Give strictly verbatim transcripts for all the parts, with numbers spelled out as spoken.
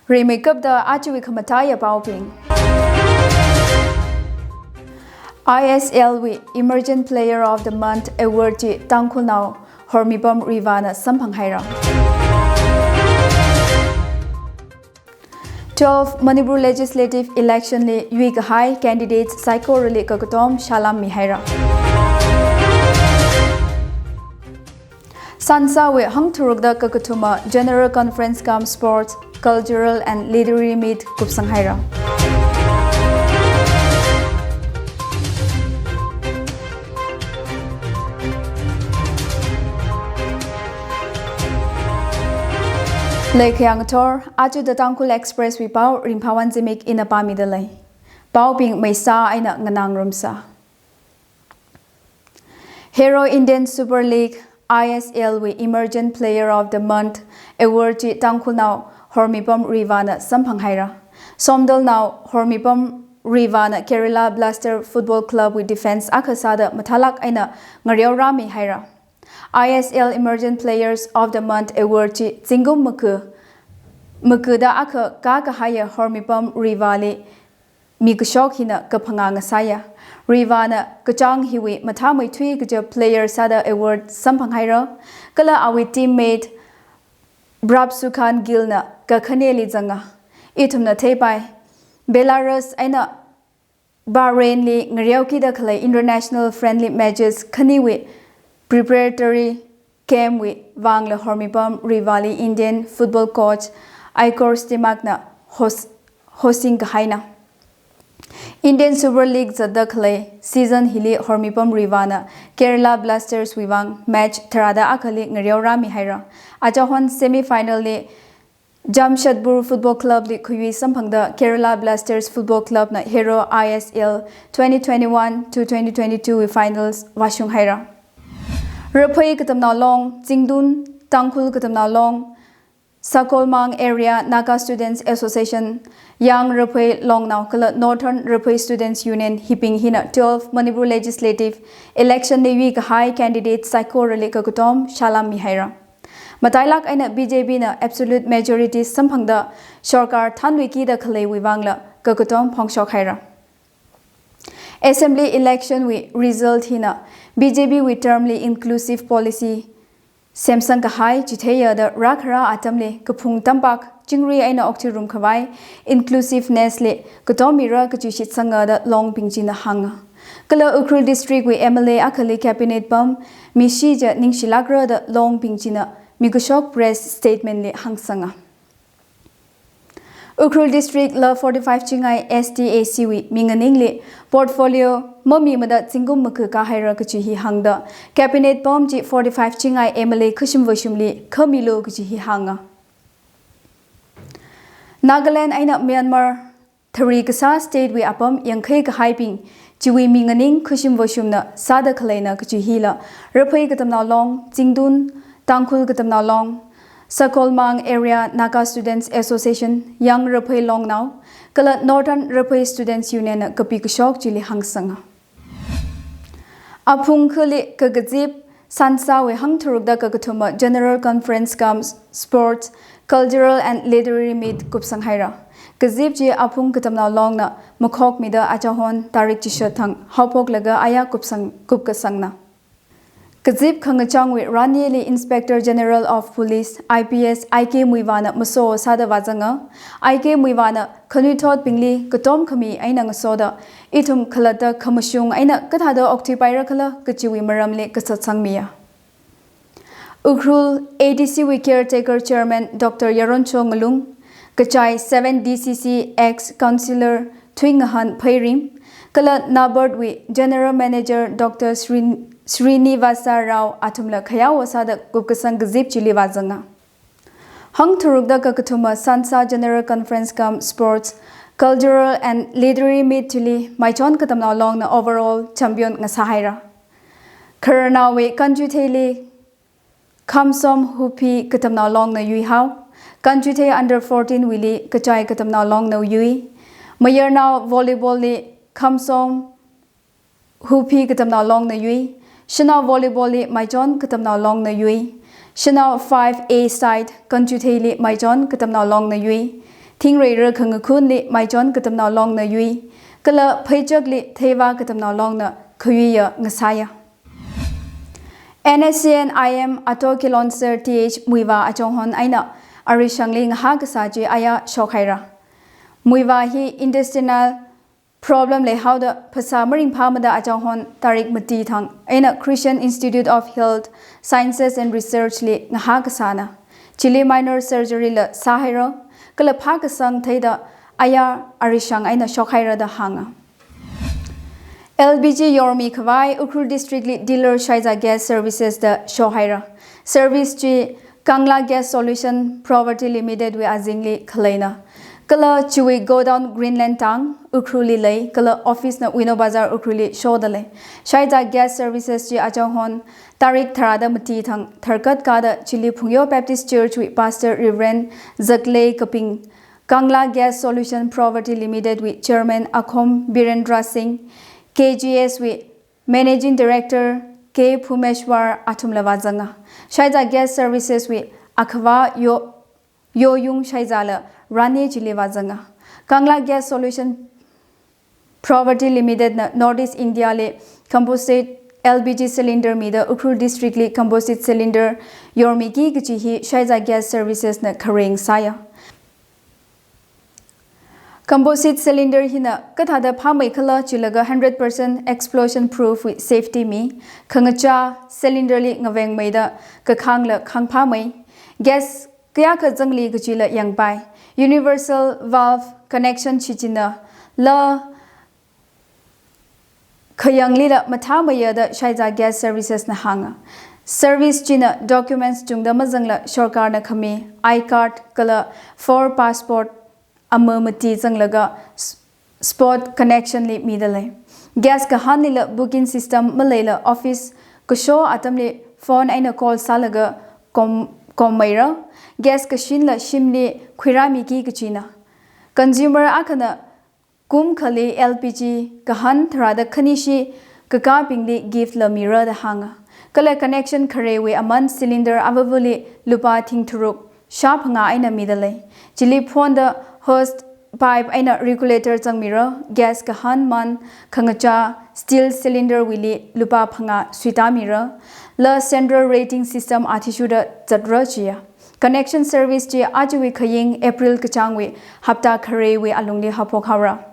Rimeikapta ajawui khamataiya paobing. I S L wui Emerging Player of the Month Award chi Tangkhulnao Hormipam Rivana samphanghaira. Twelve Manipur Legislative Election li yuikahai candidates saikorali kakatom salam mihaira. Sansawui hangtharukda kakathuma General Conference cum Sports, Cultural and Literary Meet kupsanghaira. Leikhayang thor, aja The Tangkhul Express wui pao Ringphawon Zimik ina pāmida lei. Paobing maisa eina nganāngarumsa. Hero Indian Super League, I S L wui Emerging Player of the Month Award chi Tangkhulnao Hormipam Rivana samphanghaira. Somdalnao Hormipam Rivana Kerala Blaster Football Club wui defense akha sāda mathālāk eina ngareorāmihaira. I S L Emerging Players of the Month Award chi zingkum maga, magada akha kākahaiya Hormipam Rivali mikashok hina kaphangā ngasāya. Rivana kachāng hiwui mathāmeithui kaja player sāda award samphanghaira, kala awui teammate Prabhsukhan Gillna kakhaneli zanga. Ithumna theipai, Belarus eina Bahrain li ngareokida khalei international friendly matches khaniwui preparatory camp wui vangla Hormipam Rivali Indian football coach Igor Stimakna host, hosting kahaina. Indian Super League zatda khalei season hili Hormipam Rivana Kerala Blasters wui vang match tharāda akhali ngareorāmihaira. Achahon semi final li Jamshedpur Football Club li khayui samphangda Kerala Blasters Football Club na Hero I S L twenty twenty-one to twenty twenty-two wui finals vāshunghaira. Raphei Katamnao Long, Zingtun Tangkhul Katamnao Long, Sakolmang Area Naga Students Association, Young Raphei Longnao kala Northern Raphei Students Union hibing hina twelve Manipur Legislative Election li yuikahai candidate saikorali kakatom salam mihaira. Matailāk eina B J P na absolute majority samphangda sorkar thanluikida khaleiwui vangla kakatom phongshokhaira. Assembly election wui result hina B J P wui term li inclusive policy semsang kahai chitheiya da rākhara atamli kaphung tampak chingri eina okthuirum khavai inclusiveness li katom mira kachi shitsanga da Longbing china hānga. Kala Ukhrul District wui M L A akhali cabinet pam mishi ja ningshilākra da Longbing china mikashok press statement li hāngsanga. Ukhrul District la forty-five chingai S T A C wui minganingli portfolio mamimada zingkum maga kāhaira kachi hi hāngda cabinet pam chi forty-five chingai M L A khashim vāshimli khamilu kachi hi hānga. Nagaland eina Myanmar thari kasā state wui apam yangkhai kahaibing chiwui minganing khashim vāshimna sāda khaleina kachi hila Raphei Katamnao Long, Zingtun Tangkhul Katamnao Long, Sakolmang Area Naga Students Association, Young Raphei Longnao kala Northern Raphei Students Union na kapi kashok chili hāngsanga. Aphung khali kakazip sansawui hangtharukda kakathuma General Conference cum Sports, Cultural and Literary Meet kupsanghaira. Kazip chi Aphung Katamnao Longna makhokmida achahon tarik chishat thang haophoklaga aya kupsang, kupkasangna. Kazip khangachāngwui ranyeli Inspector General of Police, I P S, I K Muivahna maso sāda vāzanga. I K Muivahna khanuithotbingli katom khami eina ngasoda ithum khalatta khamashung eina kathāda okthuipaira khala kachiwui maramli kasatsangmiya. Ukhrul A D C wui caretaker chairman Doctor Yaroncho Ngalung, kachai seven D C C ex-councillor Thuingahan Pheirim, kala NABARD wui General Manager Doctor Srin-, Srinivasa Rao athumla khayaowa sāda kupkasang kazip chili vāzanga. Hangtharukda kakathuma sansa General Conference cum Sports, Cultural and Literary Meet chili Maichon Katamnao Longna overall champion ngasāhaira. Khararnaowui kanchuitheili Khamsom Huphi Katamnao Longna yuihao. Kanchuithei under fourteen wuili Kachai Katamnao Longna yui. Mayarnao volleyball li Khamsom Huphi Katamnao Longna yui. Shanao volleyball li Maichon Katamnao Longna yui. Shanao five A side kanchuitheili Maichon Katamnao Longna yui. Thingreira khangakhunli Maichon Katamnao Longna yui, kala Pheichakli Theiva Katamnao Longna khayuiya ngasāya. N S C N I M Ato Kilonser T H Muivah Achonghon eina arishangli ngahā kasā chi aya shokhaira. Muivah hi intestinal problem leihaoda phasā maringphāmada Achonghon tarik mati thang eina Christian Institute of Health Sciences and Research li ngahā kasāna. Chili minor surgery la sāhaira, kala phākasang theida aya arishang eina shokhaira da hānga. L P G yormi khavai Ukhrul District li dealer Shaiza Gas Services da shohaira. Service chi Kangla Gas Solution Property Limited wui azingli khaleina. Kala chiwui godown Greenland Town Ukhrulli lei, kala office na Wino Bazar Ukhrulli shodalei. Shaiza Gas Services chi Achonghon tarik tharāda mati thang tharkat kada chili Phungyo Baptist Church wui Pastor Reverend Zaklei Kaping, Kangla Gas Solution Property Limited wui Chairman Akhom Birendra Singh, K G S wui Managing Director K Phumeshwar athumla vāzanga. Shaiza Gas Services wui akhava Yo, Yoyung Shaiza la rani chili vāzanga. Kangla Gas Solution Property Limited na North East India li composite L P G cylinder mida Ukhrul District li composite cylinder yormiki kachi hi Shaiza Gas Services na khareng sāya. Composite cylinder hina kathāda phāmei khala chilaga hundred percent explosion proof wui safety mi, khangachā cylinder li ngavengmeida kakhangla khangphāmei, gas kayākha zangli kachila yangpai, universal valve connection shichinala khayanglila mathāmeiya da Shaiza Gas Services na hānga. Service china documents chungda mazangla sorkarna khami I card kala four passport ama mati zanglaga s-, spot connection li midalei. Gas kahānlila booking system maleila office kasho atamli phone eina call sālaga kom-, kommeira. Gas kashinla shimli khuirāmiki kachina. Consumer akhana kum khali L P G kahān tharāda khanishi kakābingli gift la mira da hānga. Kala connection kharewui aman cylinder avavali lupā thing tharuk shāphangā eina midalei. Chili phonda hose pipe eina regulator zangmira, gas kahān man khangachā steel cylinder wuili lupā phangā suitāmira, la central rating system athishurda zatra chiya. Connection service chi ajawui khaying April kachāngwui hapta kharewui alungli haophok haora.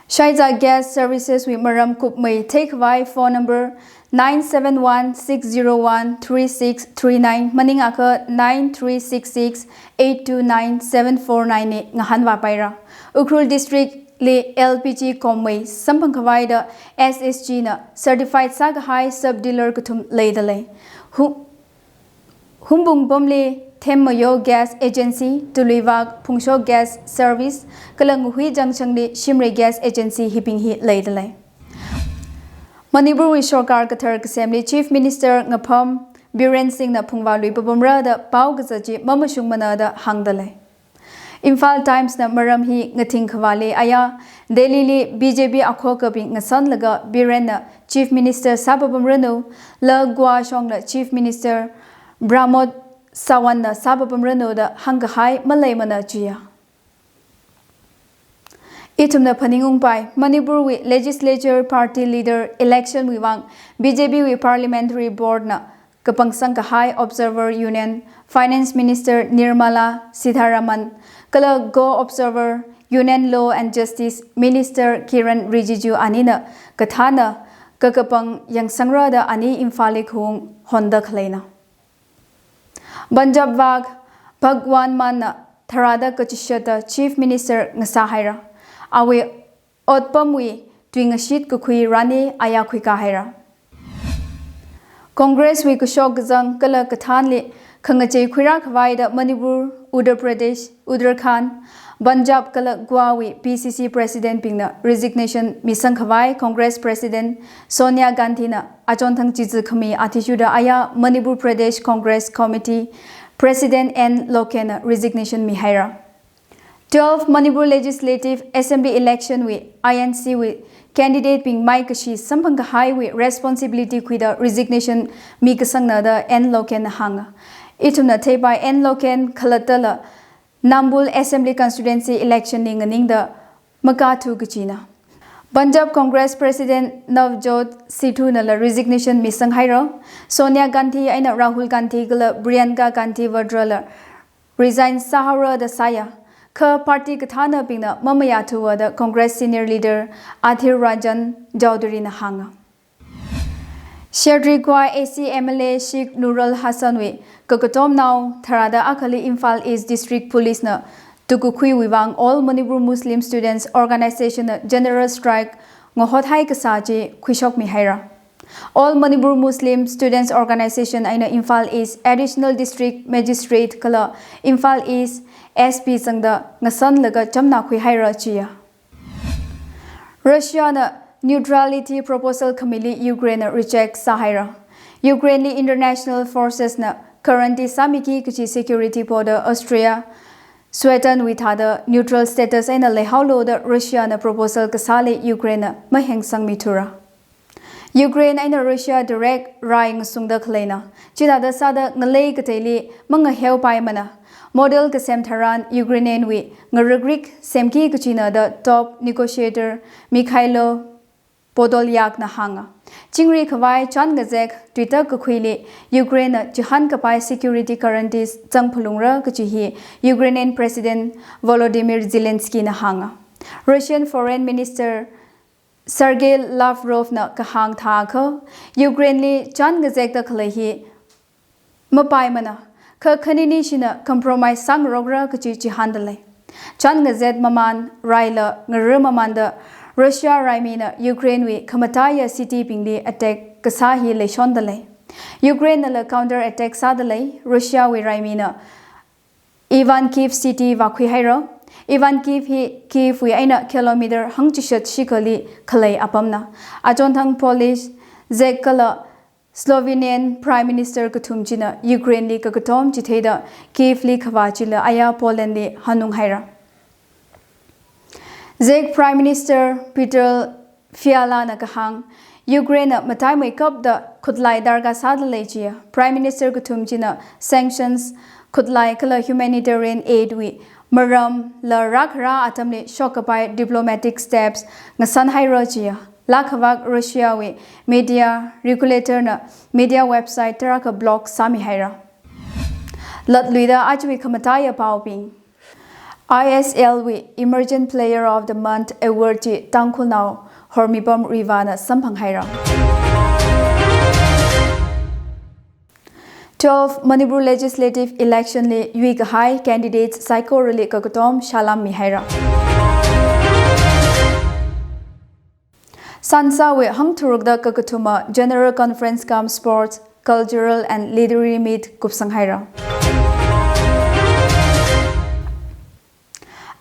Shaiza Gas Services wui maram kupmei theikhavai phone number nine seven one six zero one three six three nine maningakha nine three six six eight two nine seven four nine li ngahānvāpaira. Ukhrul District li L P G kommei samphangkhavai da S S G na certified sākahai sub dealer kathum leidalei. Hu-, Humbungpamli Themmayo Gas Agency, Tuluivak Phungsho Gas Service, kala Nguhui Junction li Shimrei Gas Agency hibing hi leidalei. Manipurwui sorkar kathar kasemli Chief Minister Ngapham Biren Singh na phungvālui papamra da pao kazat chi mamashungmana da hāngdalei. Imphal Times na maram hi ngathing khavāli aya, Delhi li B J P akhokabing ngasanlaga Biren na Chief Minister sāpapamranu, la Goa shongla Chief Minister Pramod Sawant na sāpapamranu da hāngkahai maleimana chiya. Ithumna phaningungpai, Manipurwui Legislature Party Leader election wui vang B J P wui Parliamentary Board na kapangsang kahai Observer Union Finance Minister Nirmala Sitharaman, kala Go Observer Union Law and Justice Minister Kiren Rijiju anina kathāna kakapang yangsangra da ani Imphal li khaung honda khaleina. Punjab vak Bhagwant Mann na tharāda kachishata Chief Minister ngasāhaira. Awui otpamwui tuingashit kakhui rani aya khuikāhaira. Congress wui kashok kazang kala kathānli khangachei khuirā khavai da Manipur, Uttar Pradesh, Uttarakhand, Punjab kala Goa wui P C C President bingna resignation misang khavai Congress President Sonia Gandhi na achonthang chizi khami athishurda aya Manipur Pradesh Congress Committee President N Loken na resignation mihaira. Twelve Manipur Legislative Assembly election wui I N C wui candidate bing maikashi samphang kahaiwui responsibility khuida resignation mikasangna da N Loken na hānga. Ithumna theipai N Loken khalattala Nambul Assembly Constituency election li nganingda makathu kachina. Punjab Congress President Navjot Sidhu nala resignation misang haira. Sonia Gandhi eina Rahul Gandhi kala Priyanka Gandhi Vadra la resign sāhaora da sāya. Kha party kathānabingna mamayāthuwa da Congress senior leader Adhir Ranjan Chaudhary na hānga. Sherdri Khwai A C M L A Sheikh Nurul Hassan wui kakatomnao tharāda akhali Imphal East District Police na tukakhuiwui vang All Manipur Muslim Students Organization na general strike ngahothai kasā chi khuishokmi haira. All Manipur Muslim Students Organization eina Imphal East Additional District Magistrate kala Imphal East S P zangda ngasanlaga chamna khuihaira chiya. Russia na neutrality proposal khamili Ukraine na reject sāhaira. Ukraine li international forces na guarantee sāmiki kachi security power Austria Sweden wui thāda neutral status eina leihaolu da Russia na proposal kasāli Ukraine na mahengsangmithura. Ukraine eina Russia direct rai ngasungda khaleina. Chithāda sāda ngalei kateili mangaheopaimana. Model kasem tharan Ukrainian wui ngarakrik semki kachina da top negotiator Mykhailo Podolyak na hānga. Chingri khavai chān ngazek tuitak kakhuili Ukraine na chihān kapai security guarantees zangphalungra kachi hi Ukrainian President Volodymyr Zelensky na hānga. Russian Foreign Minister Sergei Lavrov na kahāng thākha, Ukraine li chān ngazekda khalei hi mapaimana, kha khaninishina compromise sāngarokra kachi chihānda lei. Chān ngazet mamān, raila ngara mamānda Russia raimina Ukraine wui khamataiya city bingli attack kasā hi leishonda lei. Ukraine nala counter attack sāda lei. Russia wui raimina Ivankiv city vākhui haira. Ivankiv hi Kyiv wui eina kilometer hangchishat shikhali khalei apamna. Achonthang Polish, Czech kala Slovenian Prime Minister kathum china Ukraine li kakatom chitheida Kyiv li khavā chila aya Poland li hanung haira. Czech Prime Minister Petr Fiala na kahāng, Ukraine na mataimeikapda khutlai darkar sāda lei chiya. Prime Minister kathum china sanctions, khutlai kala humanitarian aid wui maram la rākhara atamli shok kapai diplomatic steps ngasan haira chiya. Laa khavak Russia wui media regulator na media website tarākha block sāmi haira. Latluida ajawui khamataiya paobing. I S L wui Emerging Player of the Month Award chi Tangkhulnao Hormipam Riva na samphang haira. Twelve Manipur Legislative Election li yuikahai candidates saikorali kakatom salam mihaira. Sansa wui hangtharukda kakathuma General Conference cum Sports, Cultural and Literary Meet kupsang haira.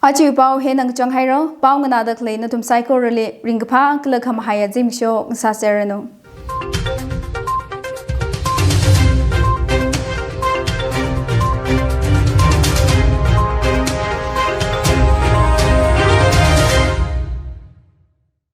Aja pao hina ngachang haira, pao nganāda khalei nathum saikorali ringkaphā kala khamahaiya zimiksho ngasāserranu.